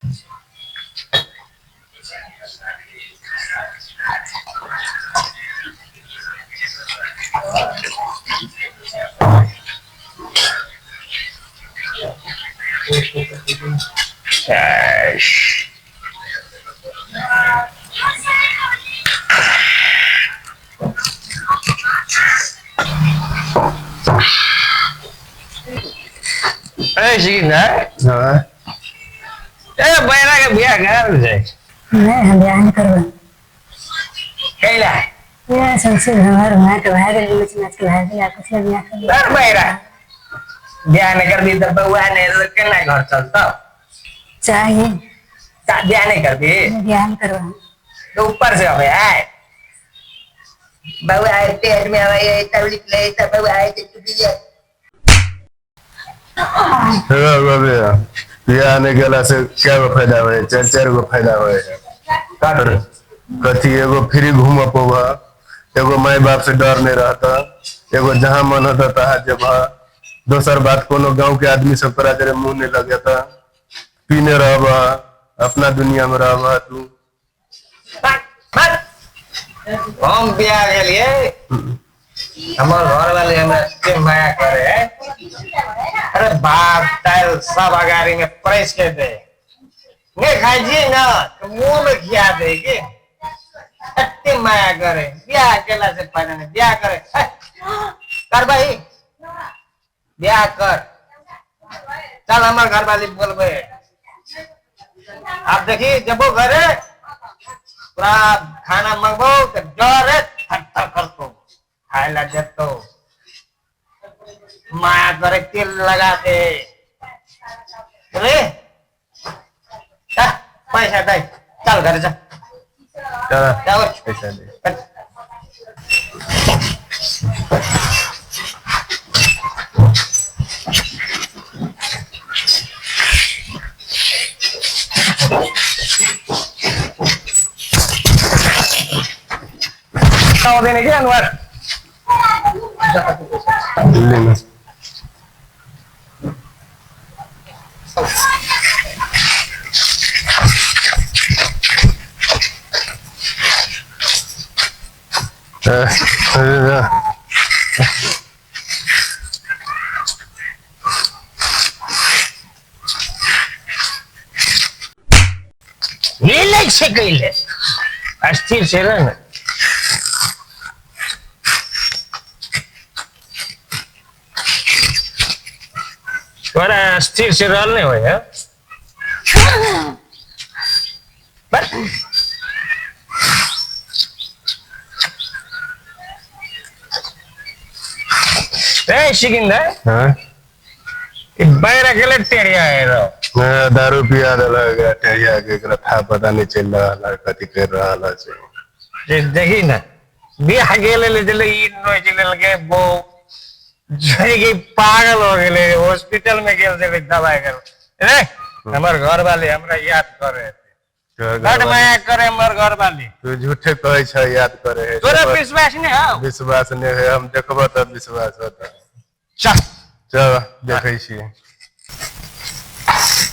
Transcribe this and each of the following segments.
ए सिकंदर। हाँ। ए बैरा के बियाह कर दे। नहीं, हम बियाह नहीं करबै। कैला? ये सबसे हमार मां के भाग गेल, नाच के भाग गेल, कुछ बियाह कर। कर बैरा बियाह नहीं कर दी तो बउआ नहीं तो केना घर चलतो? चाहिए। ता बियाह नहीं कर दी? बियाह नहीं करबै। तो ऊपर से अबे आए बउआ आए पेट में आवे ये तब लिख ले तब बउआ आए तो चुपी जाए। बियाह नहीं केला से क्या गो फायदा होय? चार चार गो फायदा होय। कथी? एगो फ्री घूम पौबा, एगो माय बाप से डर नहीं रहता, एगो जहां मन होता तहा जबा, दोसर बात कोनो गांव के आदमी सब तोरा जरे मुंह नहीं लगेता, पीने रहबा, अपना दुनिया में रहबा तू। हम बियाह गेलिए, हमर घर वाले हमरा से माया करे। अरे बाप दाल सब अगाड़ी में प्रेस के दे, नहीं खाई जी ना तो मुंह में खिया दे के अत्ते माया करे। ब्याह केला से फायदा नहीं, ब्याह करे कर भाई ब्याह कर, चल हमार घर वाली बोलबे। आप देखी जब वो घरे पूरा खाना मंगबो तो डरे थर थर करतो, खाए ला जतो माया करे तेल लगा दे। अरे पैसा दे, चल घर जा। चल जाओ। पैसा दे। देने के अनवर दिल्ली में मिलै छै कैले अस्थिर छै ने। तोरा अस्थिर से रहल नहीं होय है। बस ए सिकंदर। हाँ? बैरा के टेरिया है रो। दारू पिया देलक टेरिया के, एकरा था पता नहीं चल रहल है कथी कर रहल है। देखी ना बियाह गेले ले चले ई नोच लेलके बो जरी के पागल हो गेले, हॉस्पिटल में गेल छलै दवाई कर। रे हमर घर वाले हमरा याद करे, बड माया करे हमर घर वाले। तू झूठे कहै छ याद करे है, तोरा विश्वास नहीं हो? विश्वास नहीं है, हम देखबो तब विश्वास होता। चल चल देखै छी।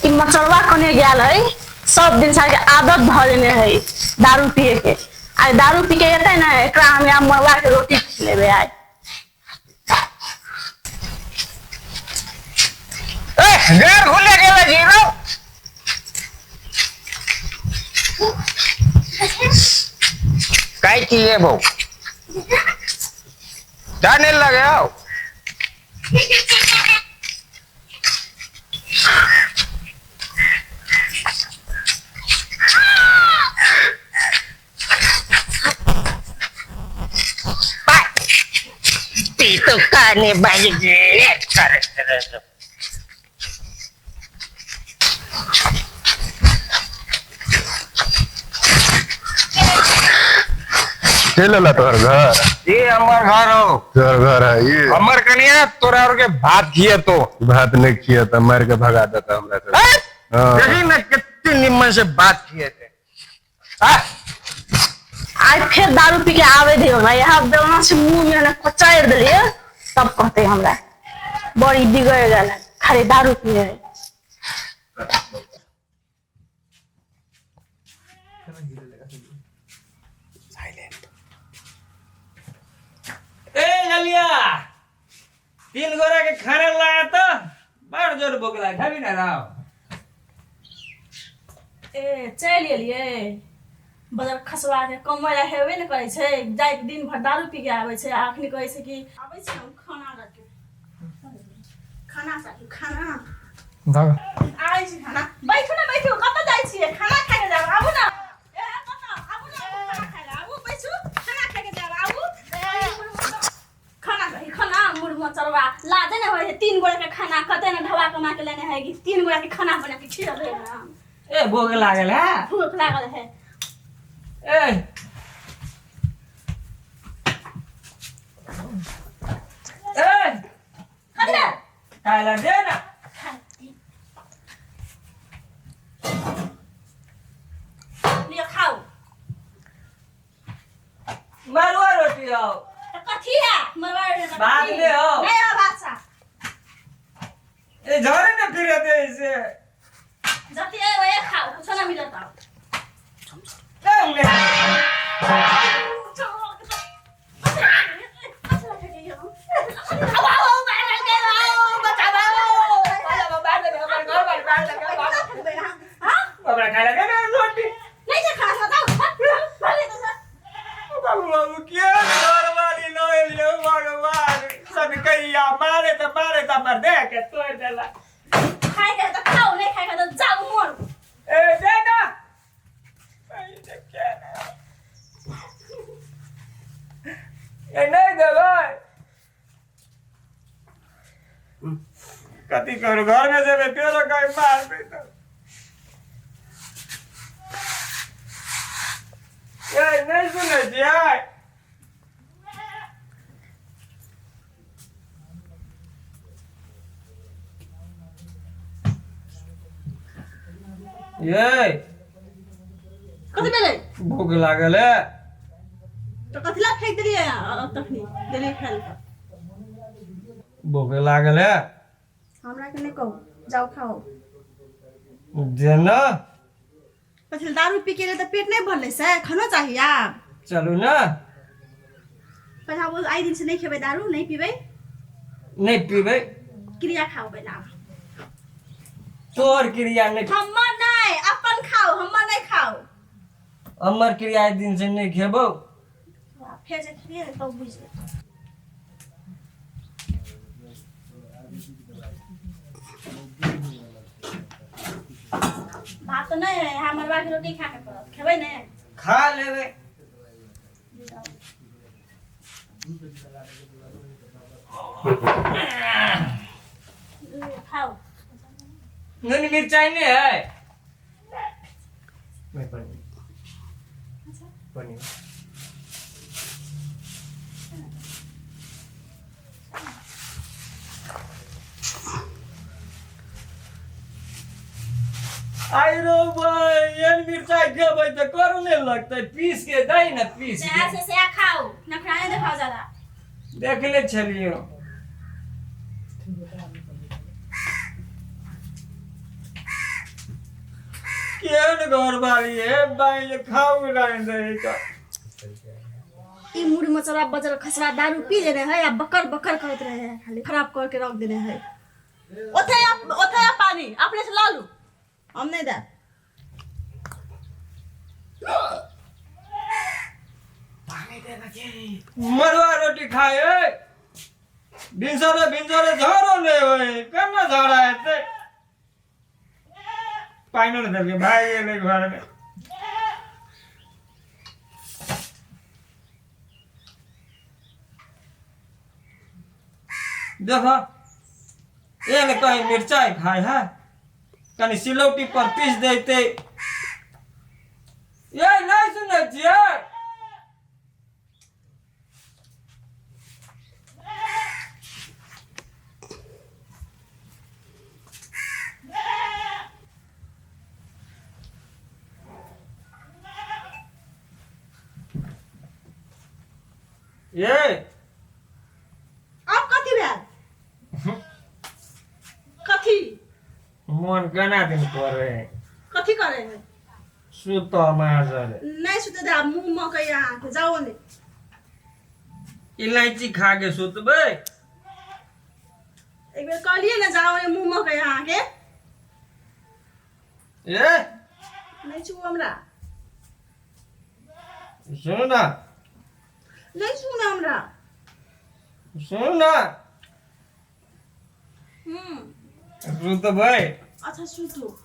ई मचलवा कने गेल है, सब दिन साल के आदत भ लेने है दारू पिए के। आइ दारू पी के एतै ने एकरा हम यहाँ मरवा के रोटी खिलेबै आइ। ए घर खुले गेल जीरो काय किए बो जाने लगे आओ। तो काने बाजी करे चल ला तोहर घर। ये हमर घर हो। तोहर घर है ये? हमर कनिया तोरा और के भात खिए तो भात नहीं खिए तो मार के भगा देता हमरा के। देखी ना कितनी निम्मन से बात किए थे। आज फिर दारू पी के आवे दे हमरा, यहाँ बेलना से मुंह में ना कचार देलिए तब कहते हमरा बड़ी बिगड़ गेल, खाली दारू पिए। ए ललिया, तीन गोरा के खाना लाया तो बड़ जोर भूख लागे, खाबी ना राव। ए चलि एलियै बजार खसवा के कमय लए हेबे ने करै छै, जाइके दिन भरि दारू पी के आबै छै आ अखनी कहै छै कि आबै छी हम खाना लऽ के, खाना चाही खाना, आबै छी खाना। बैठू ने बैठू, कतऽ जाइ छियै? खाना खाइ के जायब, आबू ने। ए कतऽ आबू ने, आबू खाना खाइ लए, आबू बैठू, खाना खाइ के जायब, आबू। खाना चाही खाना। मुड़ मचरवा लाजे ने होइ छै, तीन गोरा के खाना कते ने ढवा कमा के लेने है कि तीन गोरा के खाना बना के खियबै हम। ए भूख लागल है, भूख लागल है। ए ए कथी रे? खाय ला दे ना। लिअ खाउ। मरुआ रोटी आओ। तऽ कथी है मरवा रोटी तऽ भात कथी? ले आउ। नहि आउ भात सा। ए झरे ने फिरे दे इसे। जति है वही खाओ, कुछो ना मिलत आउ। ए उंगे। हमरा खाय ला दे ना रोटी। बाबू बाबू के घर वाली न एलियो भगवान सनकैया मारे त मारे त मर दे के तोड़ देला। ए दे ना। ए के ना। ए नहीं देबै, कथी करू? घर में जेबै फेरो कहीं मारबै त। ए नहीं सुनै छियै? ये कथी भेलै? भूख लागल है। तऽ कथी ला फेंक देलियै तखनी देलियै खाय लए? भूख लागल है। हमरा के नहि कहू, जाउ खाओ। जेना कथी ला दारू पी के एलै तऽ पेट नहि भरलै से खानो चाही आब? चलू ना। पहिले बोल, आइ दिन से नहि खेबै दारू, नहि पीबै। नहीं पीबै। क्रिया खाओ पहिले आब। तोहर क्रिया नहीं। हमर नहि, अपन खाओ, हमर नहि खाओ। हमर क्रिया एक दिन से नहीं खेबौ। फेर जे खेलियै ने तब बुझि जेबै। भात तऽ नहि है, यहाँ मड़ुआ के रोटी खाके पड़त, खेबै ने? खा लेबै। खाओ। नून मिरचाई नहीं है? नहीं पनीर पनीर। आई रो भाई, एहन मिरचाई खेबै तऽ करू नहि लगतै, पीस के दै ने पीस सएह के। से सएह खाओ, नखरा नहि देखाओ ज्यादा। देखले छलियो केहन घर बाली है बाई, जे खाऊ नहीं दै का। ई मुड़ मचरा बजर खसरा दारू पी लेने है आ बकर बकर करैत रहे है, खाली खराब करके रख देने है। ओथे आ, ओथे आ, पानी अपने से ला लू, हम नहीं देब। मरुआ रोटी खाए भिनसरे भिनसरे झरो नहि होइ, केना झड़ा हेतै? पानिओ नहि देलकै, भागि गेलै घरमे। देख, एहन कहीं मिरचाइ खाय है? कनि सिलौटी पर पीस दैतै। ये नहि सुनै छियै? ये आब कथी भेल? कथी? मोन केना दिन करे। कथी करे है? सुत मार जरे। नहि सुते दे, आब मुँह मकैया अहाँके, जाओ ने। इलायची खा के सुतबै। एक बेर कहलियै ने, जाओ ने, मुँह मकैया अहाँके। ए, नहि छू हमरा। सुन ना। नहि छू ने हमरा। सुन ना। हम्म। सुतबै। अच्छा, सुतू।